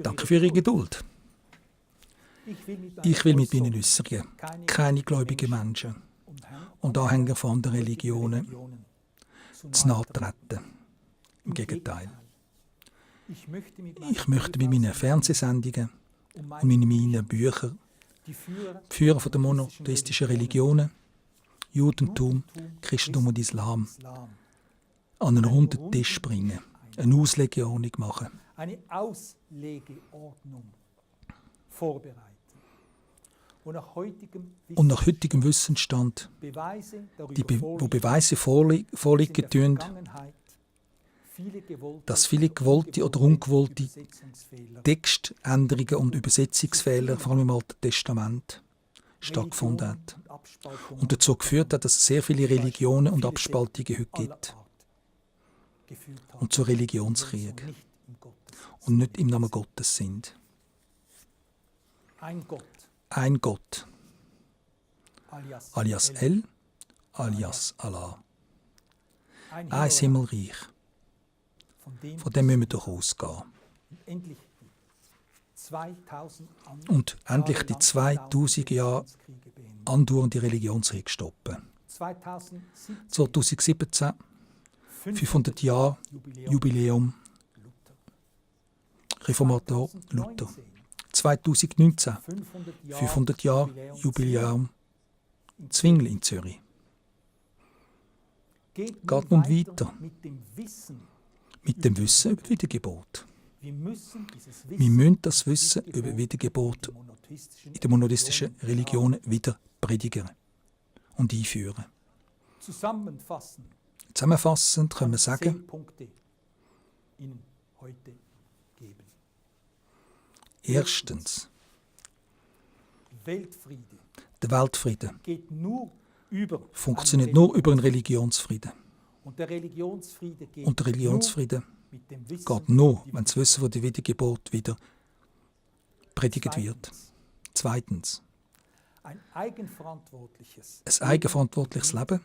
Danke für Ihre Geduld. Ich will mit meinen Äußerungen keine gläubigen Menschen und Anhänger von anderen Religionen zu nahe treten. Im Gegenteil. Ich möchte mit meinen Fernsehsendungen und mit meinen Büchern die Führer der monotheistischen Religionen, Judentum, Christentum und Islam, an einen runden Tisch bringen, eine Auslegeordnung machen. Eine Auslegeordnung vorbereiten. Und nach heutigem Wissensstand, wo Beweise vorliegen tun, dass viele gewollte oder ungewollte Textänderungen und Übersetzungsfehler, vor allem im Alten Testament, stattgefunden hat. Und dazu geführt hat, dass es sehr viele Religionen und Abspaltungen heute gibt. Und zu Religionskrieg. Und nicht im Namen Gottes sind. Ein Gott. Alias El, alias Allah. Ein Himmelreich. Von dem müssen wir doch ausgehen. Und endlich die 2000 Jahre andauernde Religionskrieg stoppen. 2017, 500 Jahre Jubiläum Reformator Luther. 2019, 500 Jahre Jubiläum Zwingli in Zürich. Geht nun weiter mit dem Wissen über Wiedergeburt. Wir müssen das Wissen über Wiedergeburt in der monotheistischen Religion wieder predigen und einführen. Zusammenfassend können wir sagen, erstens, der Weltfrieden funktioniert nur über einen Religionsfrieden. Und der Religionsfrieden geht nur, wenn das Wissen von der Wiedergeburt wieder predigt wird. Zweitens, ein eigenverantwortliches Leben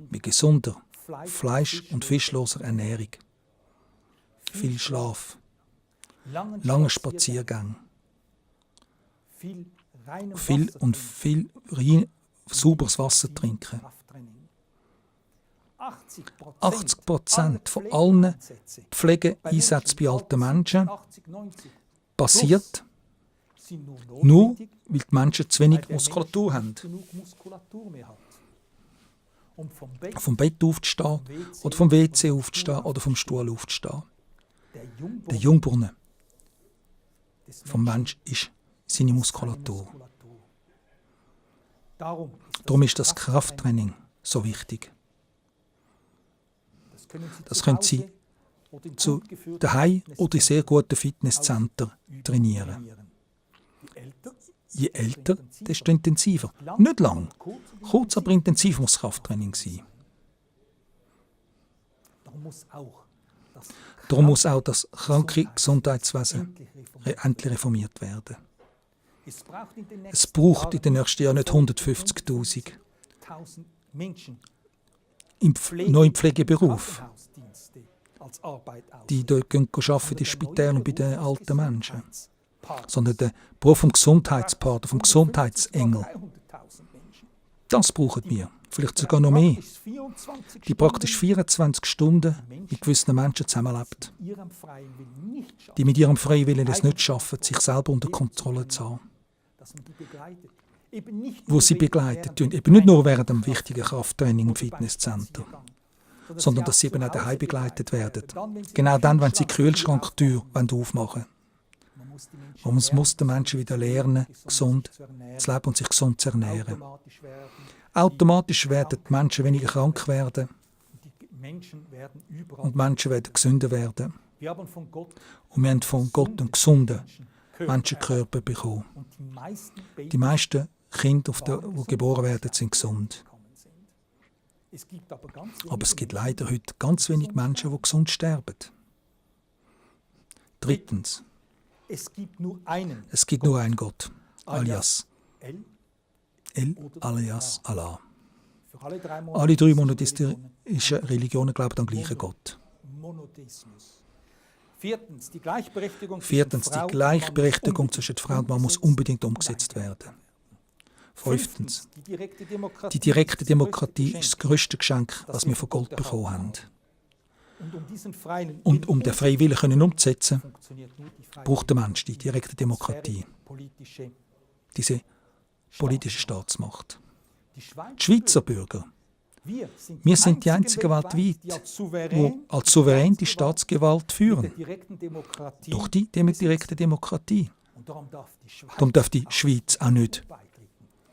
mit gesunder, fleisch- und fischloser Ernährung, viel Schlaf, lange Spaziergänge, viel sauberes Wasser trinken. 80% von allen Pflegeeinsätzen bei alten Menschen passiert nur, weil die Menschen zu wenig Muskulatur haben. Vom Bett aufzustehen oder vom WC aufzustehen oder vom Stuhl aufzustehen. Der Jungbrunnen vom Menschen ist seine Muskulatur. Darum ist das Krafttraining so wichtig. Das können Sie zu daheim oder in sehr guten Fitnesscenter trainieren. Je älter, desto intensiver. Nicht lang. Kurz, aber intensiv muss Krafttraining sein. Darum muss auch das kranke Gesundheitswesen endlich reformiert werden. Es braucht in den nächsten Jahren nicht 150'000 im neuen Pflegeberuf, die dort arbeiten, in Spitälern und bei den alten Menschen, sondern der Beruf vom Gesundheitspartner, vom Gesundheitsengel. Das brauchen wir, vielleicht sogar noch mehr, die praktisch 24 Stunden mit gewissen Menschen zusammenlebt, die mit ihrem freien Willen es nicht schaffen, sich selber unter Kontrolle zu haben. Wo sie begleitet, eben nicht nur während dem wichtigen Krafttraining im Fitnesscenter, sondern dass sie eben auch daheim begleitet werden. Genau dann, wenn sie die Kühlschranktür aufmachen wollen. Man muss den Menschen wieder lernen, gesund zu leben und sich gesund zu ernähren. Automatisch werden die Menschen weniger krank werden und die Menschen werden gesünder werden. Und wir haben von Gott einen gesunden Menschenkörper bekommen. Die meisten Kinder, die geboren werden, sind gesund. Aber es gibt leider heute ganz wenige Menschen, die gesund sterben. Drittens, es gibt nur einen Gott, alias El, alias Allah. Alle drei monotheistischen Religionen glauben an den gleichen Gott. Viertens, die Gleichberechtigung zwischen Frau und Mann muss unbedingt umgesetzt werden. Fünftens, die direkte Demokratie ist das grösste Geschenk, das wir von Gott bekommen haben. Und um den freien Willen umzusetzen, braucht der Mensch die direkte Demokratie, diese politische Staatsmacht. Die Schweizer Bürger, wir sind die einzigen weltweit, die als souverän die Staatsgewalt führen, durch die direkte Demokratie. Darum darf die Schweiz auch nicht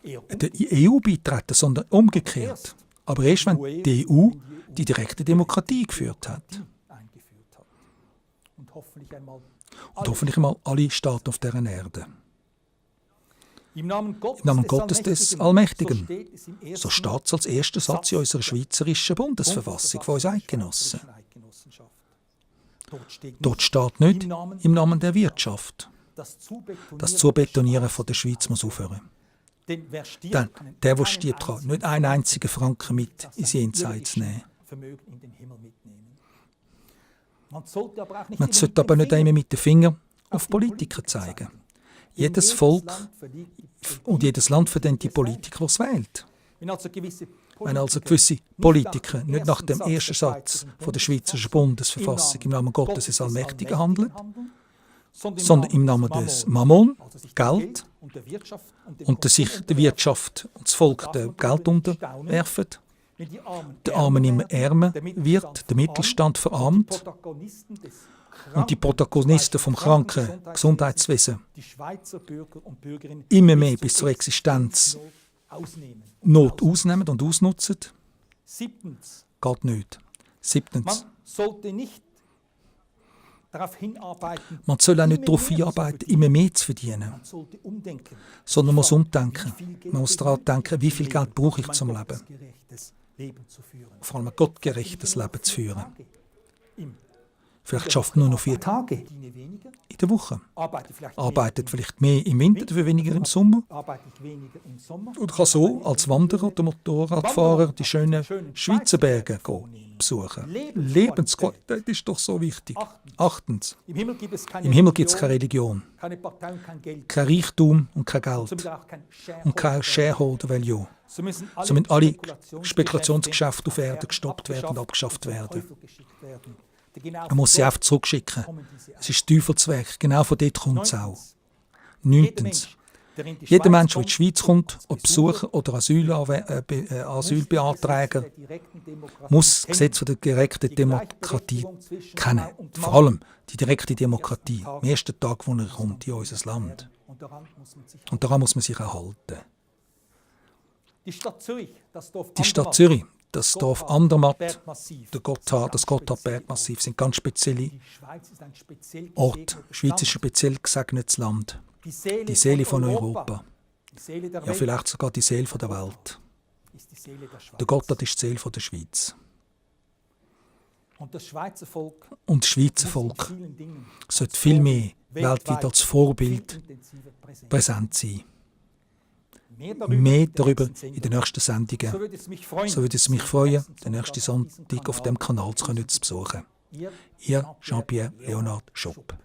der EU beitreten, sondern umgekehrt. Aber erst wenn die EU die direkte Demokratie eingeführt hat. Und hoffentlich einmal alle Staaten auf dieser Erde. Im Namen Gottes des Allmächtigen. So steht es als erster Satz in unserer schweizerischen Bundesverfassung von uns Eidgenossen. Dort steht nicht im Namen der Wirtschaft. Das Zubetonieren von der Schweiz muss aufhören. Denn der stirbt, kann nicht einen einzigen Franken mit ins Jenseits nehmen. Man sollte aber nicht immer mit dem Finger auf Politiker zeigen. Jedes Volk und jedes Land verdient die Politiker, die es wählt. Wenn also gewisse Politiker nicht nach dem ersten Satz von der Schweizerischen Bundesverfassung im Namen Gottes des Allmächtigen handeln, sondern im Namen des Mammon, Geld, und sich der Wirtschaft und das Volk dem Geld unterwerfen, der Arme immer ärmer wird, der Mittelstand verarmt und die Protagonisten vom kranken Gesundheitswesen immer mehr bis zur Existenz Not ausnehmen und ausnutzen, geht nicht. Siebtens, man soll auch nicht darauf hinarbeiten, immer mehr zu verdienen, sondern man muss umdenken. Man muss daran denken, wie viel Geld brauche ich zum Leben. Vor allem ein gottgerechtes Leben zu führen. Vielleicht schafft man nur noch 4 Tage in der Woche. Arbeitet vielleicht mehr im Winter, dafür weniger im Sommer. Und kann so als Wanderer oder Motorradfahrer die schönen Schweizer Berge besuchen. Lebensqualität ist doch so wichtig. Achtens, im Himmel gibt es keine Religion, kein Reichtum und kein Geld und kein Shareholder Value. So müssen alle Spekulationsgeschäfte auf Erden gestoppt werden und abgeschafft werden. Man muss sie einfach zurückschicken. Es ist Teufelswerk, genau von dort kommt es auch. 9. Jeder Mensch, der in die Schweiz kommt, oder besuchen oder Asyl beantragen, muss das Gesetz der direkten Demokratie kennen. Vor allem die direkte Demokratie, am ersten Tag, wo er kommt in unser Land. Und daran muss man sich erhalten. Die Stadt Zürich, das Dorf Andermatt, das Gotthard-Bergmassiv sind ganz spezielle Orte. Die Schweiz ist ein speziell gesegnetes Land. Die Seele von Europa. Ja, vielleicht sogar die Seele der Welt. Der Gotthard ist die Seele der Schweiz. Und das Schweizer Volk sollte viel mehr weltweit als Vorbild präsent sein. Mehr darüber in den nächsten Sendungen. So würde es mich freuen, den nächsten Sonntag auf dem Kanal zu besuchen. Ihr Jean-Pierre Leonard Schopp.